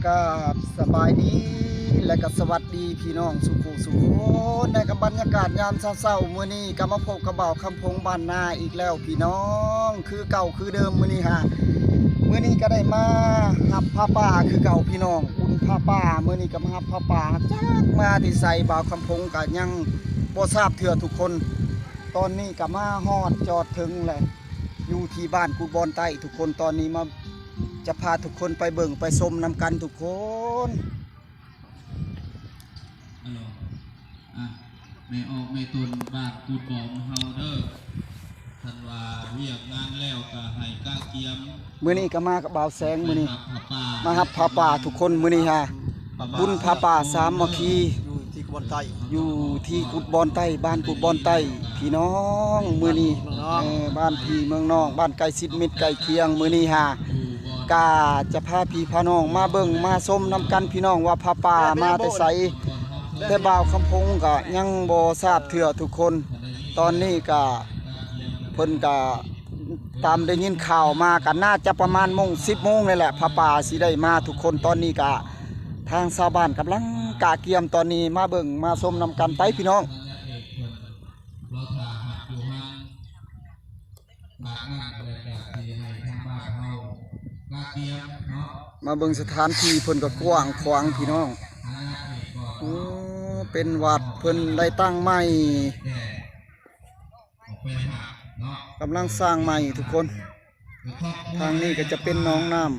ກາບສະບາຍດີ ແລະກະສະຫວັດດີພີ່ນ້ອງສູ່ຜູ້ສູ່ຄົນ ໃນກັບບັນຍາກາດຍາມເຊົ້າໆ ມື້ນີ້ກະມາພົບກັບບ່າວຄຳພົງບ້ານນາອີກແລ້ວພີ່ນ້ອງ ຄືເກົ່າຄືເດີມມື້ນີ້ຫາ ມື້ນີ້ກະໄດ້ມາຮັບຜ້າປ່າຄືເກົ່າພີ່ນ້ອງ ບຸນຜ້າປ່າ ມື້ນີ້ກະມາຮັບຜ້າປ່າ ຈັກມາແຕ່ໃສ ບ່າວຄຳພົງກະຍັງບໍ່ຊາບເທື່ອທຸກຄົນ ຕອນນີ້ກະມາຮອດຈອດເຖິງແລ້ວ ຢູ່ທີ່ບ້ານກຸດບອນໃຕ້ທຸກຄົນ ຕອນນີ້ມາ ຈະພາທຸກຄົນໄປເບິ່ງໄປຊົມນຳກັນທຸກຄົນ. ອາ ແມ່ອອກແມ່ຕົນບ້ານກຸດບອນເຮົາເດີ ຄັນວ່າວຽກງານແລ້ວກະໃຫ້ກະກຽມ ມື້ນີ້ກະມາກັບບ່າວແສງ ມື້ນີ້ມາຮັບຜ້າປ່າທຸກຄົນ ມື້ນີ້ຫາ ບຸນຜ້າປ່າສາມັກຄີ ຢູ່ທີ່ກຸດບອນໃຕ້ ຢູ່ທີ່ກຸດບອນໃຕ້ ບ້ານກຸດບອນໃຕ້ ພີ່ນ້ອງ ມື້ນີ້ ເອີ ບ້ານພີ່ເມືອງນ້ອງ ບ້ານໃກ້ຊິດມິດໃກ້ຄຽງ ມື້ນີ້ຫາ ກະຈະພາພີ່ພານ້ອງມາເບິ່ງມາຊົມນຳກັນພີ່ນ້ອງວ່າຜ້າປ່າມາແຕ່ໃສ ແຕ່ບ່າວຄຳພົງກະຍັງບໍ່ຊາບເທື່ອທຸກຄົນ ຕອນນີ້ກະ ເພິ່ນກະ ຕາມໄດ້ຍິນຂ່າວມາກະໜ້າຈະປະມານໂມງ ສິບໂມງນີ້ແຫຼະ ຜ້າປ່າຊິໄດ້ມາທຸກຄົນ ຕອນນີ້ກະ ທາງຊາວບ້ານກຳລັງກະກຽມ ຕອນນີ້ມາເບິ່ງມາຊົມນຳກັນໄປພີ່ນ້ອງ. ມາເບິ່ງສະຖານທີ່ເພິ່ນກະກວ້າງຂວາງພີ່ນ້ອງ ໂອ້ ເປັນວັດເພິ່ນໄດ້ຕັ້ງໃໝ່ ກຳລັງສ້າງໃໝ່ທຸກຄົນ ທາງນີ້ກະຈະເປັນໜອງນ້ຳ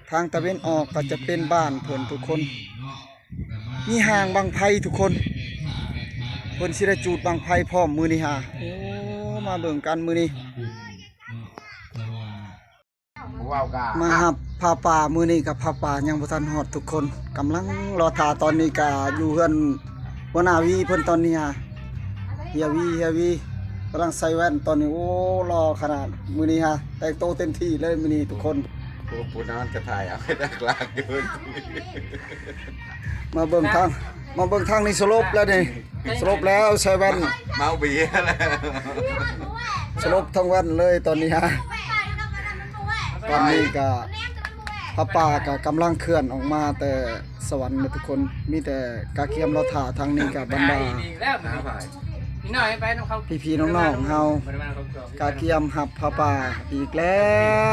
ທາງຕາເວັນອອກກະຈະເປັນບ້ານເພິ່ນທຸກຄົນ ມີຮ່າງບັ້ງໄຟທຸກຄົນ ເພິ່ນຊິໄດ້ຈູດບັ້ງໄຟພ້ອມມື້ນີ້ຫາ ໂອ້ ມາເບິ່ງກັນມື້ນີ້ ມາຮັບຜ້າປ່າ ມື້ນີ້ກະຜ້າປ່າຍັງບໍ່ທັນຮອດທຸກຄົນ ກຳລັງລໍຖ້າ ຕອນນີ້ກະຢູ່ເຮືອນຫົວໜ້າວີເພິ່ນຕອນນີ້ຫາ ເຮຍວີ ເຮຍວີ ກຳລັງໃສ່ແວ່ນຕອນນີ້ ໂອ້ ຫຼໍ່ຂະໜາດ ມື້ນີ້ຫາ ແຕ່ງໂຕເຕັມທີ່ເລີຍມື້ນີ້ທຸກຄົນ ຜູ້ ຜູ້ນອນກະຖ່າຍເອົາໃຫ້ດັກລາກຢູ່ ມາເບິ່ງທາງ ມາເບິ່ງທາງນີ້ສະຫຼົບແລ້ວນີ້ ສະຫຼົບແລ້ວໃສ່ແວ່ນ ເມົາເບຍແລ້ວ ສະຫຼົບທັງແວ່ນເລີຍຕອນນີ້ຫາ ຕອນນີ້ກະຜ້າປ່າກະກຳລັງເຄື່ອນອອກມາແຕ່ສະຫວັນເດີທຸກຄົນ ມີແຕ່ກະກຽມລໍຖ້າ ທາງນີ້ກະບັນດາ ພີ່ໆນ້ອງໆເຮົາ ກະກຽມຮັບຜ້າປ່າອີກແລ້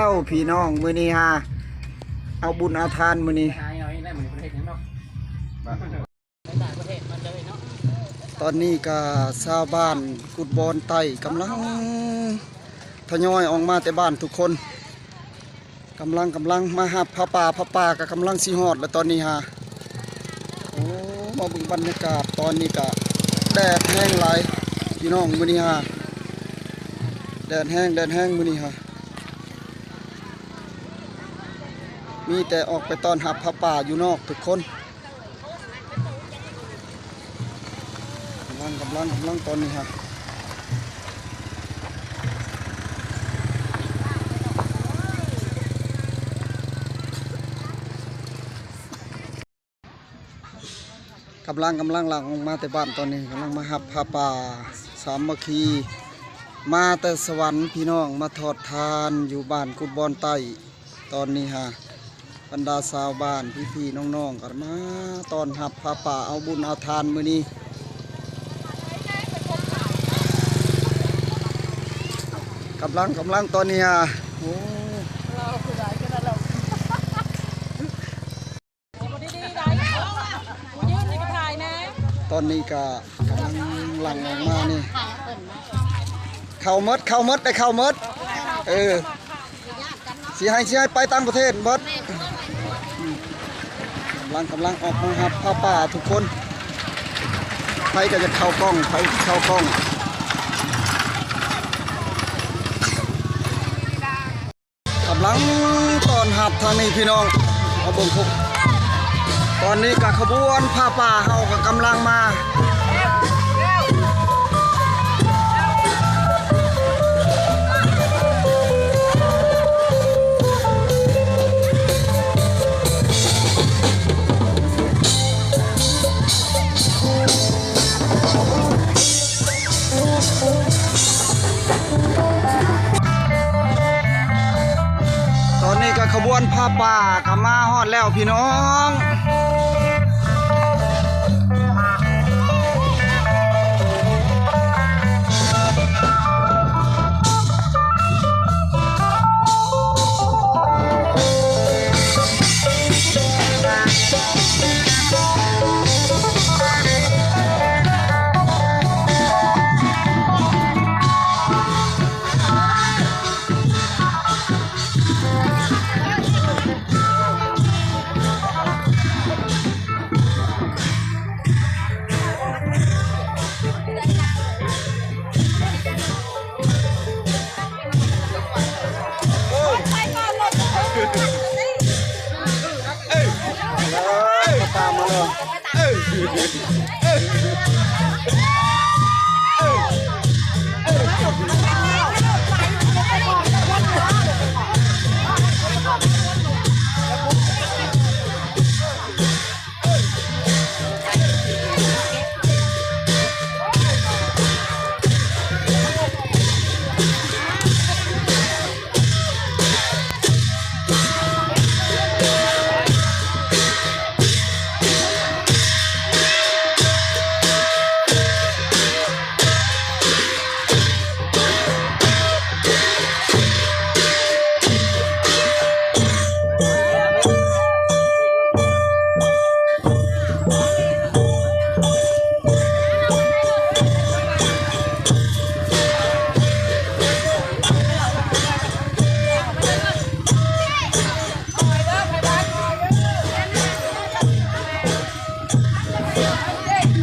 ວພີ່ນ້ອງ ມື້ນີ້ຫາ ເອົາບຸນເອົາທານມື້ນີ້ ຕອນນີ້ກະຊາວບ້ານກຸດບອນໃຕ້ກຳລັງທະຍອຍອອກມາແຕ່ບ້ານທຸກຄົນ ກຳລັງ ກຳລັງມາຮັບຜ້າປ່າ ຜ້າປ່າກະກຳລັງຊິຮອດແລ້ວຕອນນີ້ຫາ ໂອ້ ມາເບິ່ງບັນຍາກາດຕອນນີ້ກະແດດແຮງຫຼາຍພີ່ນ້ອງ ມື້ນີ້ຫາ ແດດແຮງ ແດດແຮງມື້ນີ້ຫາ ມີແຕ່ອອກໄປຕ້ອນຮັບຜ້າປ່າຢູ່ນອກທຸກຄົນ. ກຳລັງ ກຳລັງ ກຳລັງຕອນນີ້ຮະ ກຳລັງ ກຳລັງຫຼັ່ງອອກມາແຕ່ບ້ານຕອນນີ້ ກຳລັງມາຮັບຜ້າປ່າສາມັກຄີ ມາແຕ່ສະຫວັນພີ່ນ້ອງ ມາທອດທານຢູ່ບ້ານກຸດບອນໃຕ້. ຕອນນີ້ຫາ ບັນດາຊາວບ້ານ ພີ່ໆນ້ອງໆ ກໍມາຕ້ອນຮັບຜ້າປ່າ ເອົາບຸນເອົາທານມື້ນີ້ ກຳລັງ ກຳລັງຕອນນີ້ຫາ ໂອ້ ຕອນນີ້ກໍກຳລັງຫຼັ່ງອອກມານີ້ ເຂົ້າໝົດ ເຂົ້າໝົດ ໄດ້ເຂົ້າໝົດ ເອີ. ຊິໃຫ້ ຊິໃຫ້ໄປຕ່າງປະເທດເບິດ ກຳລັງ ກຳລັງອອກມາຮັບຜ້າປ່າທຸກຄົນ ໃຜກໍຢາກເຂົ້າກ້ອງ ໃຜເຂົ້າກ້ອງ ກຳລັງຕ້ອນຮັບທາງນີ້ພີ່ນ້ອງ ມາເບິ່ງພຸ້ນ ຕອນນີ້ກໍຂະບວນຜ້າປ່າເຮົາກໍກຳລັງມາ. ຂະບວນຜ້າປ່າກໍມາຮອດແລ້ວພີ່ນ້ອງ.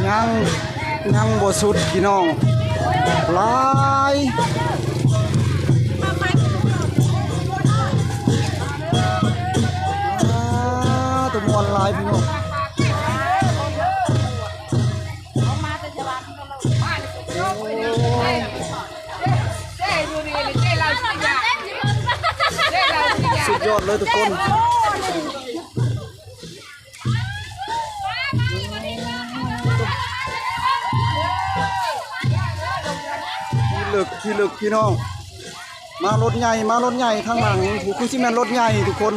ຍັງ ຍັງບໍ່ສຸດພີ່ນ້ອງ ຫຼາຍ ອາ ຕະມ່ວນຫຼາຍພີ່ນ້ອງ. ສຸດຍອດເລີຍທຸກຄົນ ຂີ້ເລິກ ຂີ້ເລິກພີ່ນ້ອງ. ມາລົດໃຫຍ່ ມາລົດໃຫຍ່ ທາງຫຼັງພຸ້ນຄືຊິແມ່ນລົດໃຫຍ່ທຸກຄົນ.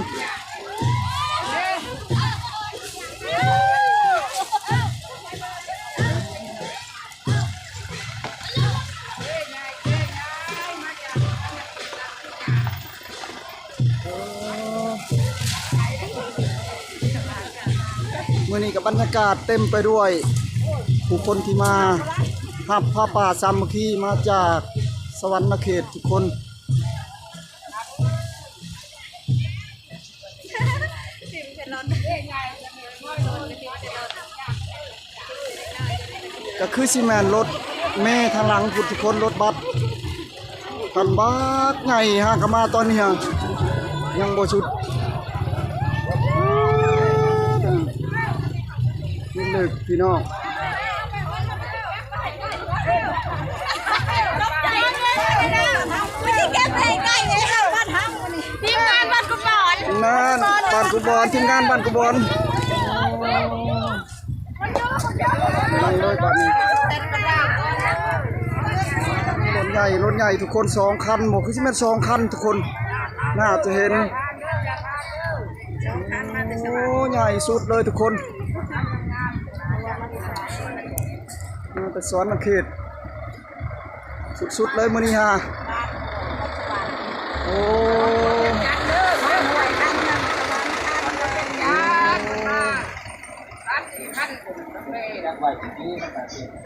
ມື້ນີ້ກໍບັນຍາກາດເຕັມໄປດ້ວຍຜູ້ຄົນທີ່ມາຮັບຜ້າປ່າສາມັກຄີມາຈາກສະຫວັນນະເຂດທຸກຄົນ. ກໍຄືຊິແມ່ນລົດເມທາງຫຼັງພຸ້ນທຸກຄົນ ລົດບັສຫັ້ນບັກໃຫຍ່ ຫາກະມາຕອນນີ້ຍັງບໍ່ສຸດ ພີ່ນ້ອງ. ທີມງານບ້ານກຸດບອນ ນັ້ນ ບ້ານກຸດບອນ ທີມງານບ້ານກຸດບອນ ລົດໃຫຍ່ ລົດໃຫຍ່ທຸກຄົນ ສອງຄັນ ບໍ່ ຄືຊິແມ່ນສອງຄັນທຸກຄົນ ໜ້າຈະເຫັນ ໂອ້ ໃຫຍ່ສຸດເລີຍທຸກຄົນ ມາແຕ່ສະຫວັນນະເຂດ ສຸດໆເລີຍມື້ນີ້ຫາ ໂອ້ ສາມສີ່ພັນ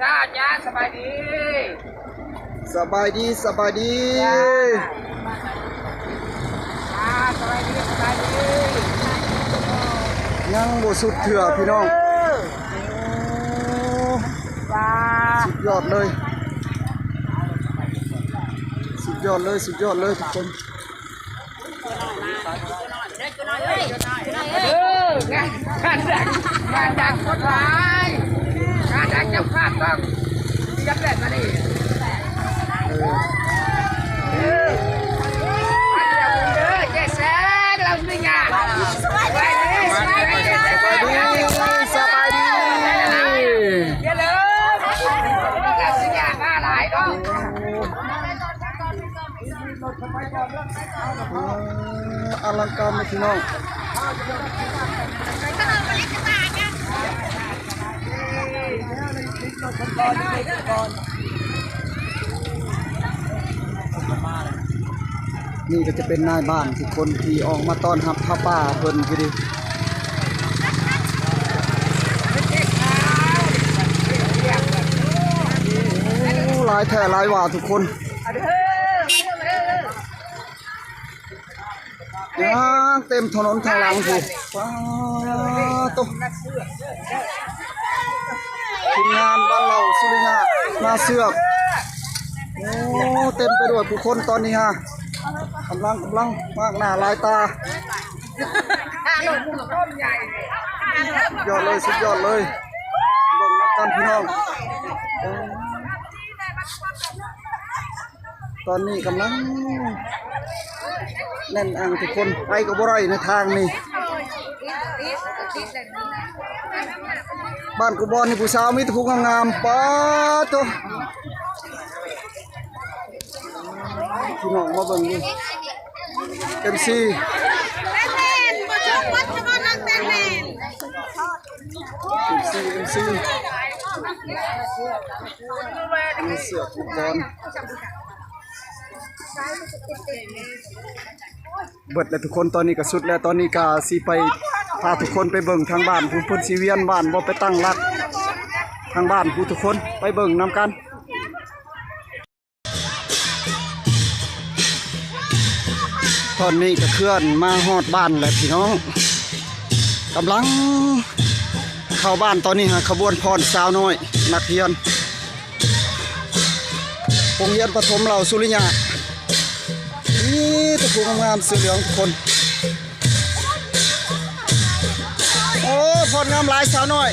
ຈ້າ ຈ້າ ສະບາຍດີ ສະບາຍດີ ສະບາຍດີ ຈ້າ ສະບາຍດີ ສະບາຍດີ ຍັງບໍ່ສຸດເທື່ອພີ່ນ້ອງ ເອີ ໂອ້ ຈ້າ ສຸດຍອດເລີຍ ສຸດຍອດເລີຍ ສຸດຍອດເລີຍທຸກຄົນ ເດີ ງານ ງານດັງ ງານດັງຄົນຫຼາຍ ງານດັງເຈົ້າພາບຕ້ອງ ຈັບແບບມານີ້ ເດີ ເດີ ເຈແຊນ ລາວມີງານ ສະບາຍດີ ສະບາຍດີ ສະບາຍດີ ສະບາຍດີ ເດີ ລາວມີງານມາຫຼາຍເນາະ. ເອີ ອະລັງການເລີຍພີ່ນ້ອງ. ນີ້ກໍຈະເປັນນາຍບ້ານທຸກຄົນທີ່ອອກມາຕ້ອນຮັບຜ້າປ່າເພິ່ນຢູ່ດີ. ໂອ້ ຫຼາຍແທ້ຫຼາຍວ່າທຸກຄົນ. ຍ່າງເຕັມຖະໜົນທາງຫຼັງພຸ້ນ. ປາໂຕ ທີມງານບ້ານເຫຼົ່າສຸລິຍະມາເຊືອກ. ໂອ້ ເຕັມໄປດ້ວຍຜູ້ຄົນຕອນນີ້ຮະ. ກຳລັງ ກຳລັງມາກໜ້າຫຼາຍຕາ. ສຸດຍອດເລີຍ ສຸດຍອດເລີຍ. ເບິ່ງນຳກັນພີ່ນ້ອງ. ຕອນນີ້ກຳລັງແໜ້ນອັງທຸກຄົນ ໄປກໍບໍ່ໄດ້ໃນທາງນີ້. ບ້ານກູບອນນີ້ຜູ້ສາວມີແຕ່ຜູ້ງາມໆ. ປາໂຕ ພີ່ນ້ອງມາເບິ່ງຢູ່ ເອັມຊີ ເອັມຊີ ເອັມຊີ ມີເສື້ອຜູ້ບອນ ເບິດແລ້ວທຸກຄົນ. ຕອນນີ້ກໍສຸດແລ້ວ ຕອນນີ້ກໍຊິໄປພາທຸກຄົນໄປເບິ່ງທາງບ້ານພຸ້ນ ເພິ່ນຊິວຽນບ້ານບໍ່ ໄປຕັ້ງຫຼັກທາງບ້ານພຸ້ນທຸກຄົນ ໄປເບິ່ງນຳກັນ. ຕອນນີ້ກໍເຄື່ອນມາຮອດບ້ານແລ້ວພີ່ນ້ອງ ກຳລັງເຂົ້າບ້ານ. ຕອນນີ້ຫາຂະບວນຟ້ອນສາວນ້ອຍນັກຮຽນ ໂຮງຮຽນປະຖົມເຫຼົ່າສຸລິຍະ ມີແຕ່ຜູ້ງາມໆ ເສື້ອເຫຼືອງທຸກຄົນ. ໂອ້ ຟ້ອນງາມຫຼາຍສາວນ້ອຍ.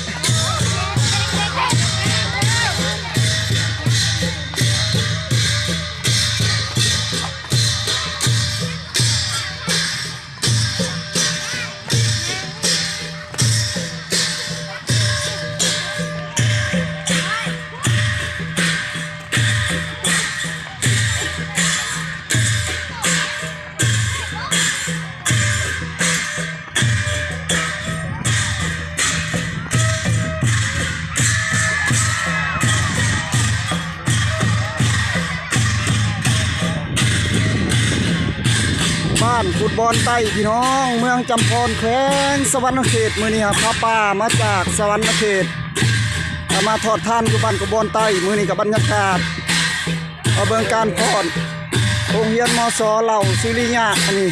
ບ້ານກຸດບອນໃຕ້ພີ່ນ້ອງ ເມືອງຈຳພອນ ແຂວງສະຫວັນນະເຂດ. ມື້ນີ້ຫາພາປ້າມາຈາກສະຫວັນນະເຂດ ກະມາທອດທານຢູ່ບ້ານກຸດບອນໃຕ້. ມື້ນີ້ກະບັນຍາກາດ ມາເບິ່ງການຟ້ອນໂຮງຮຽນ ມສ ເຫຼົ່າສຸລິຍະ ອັນນີ້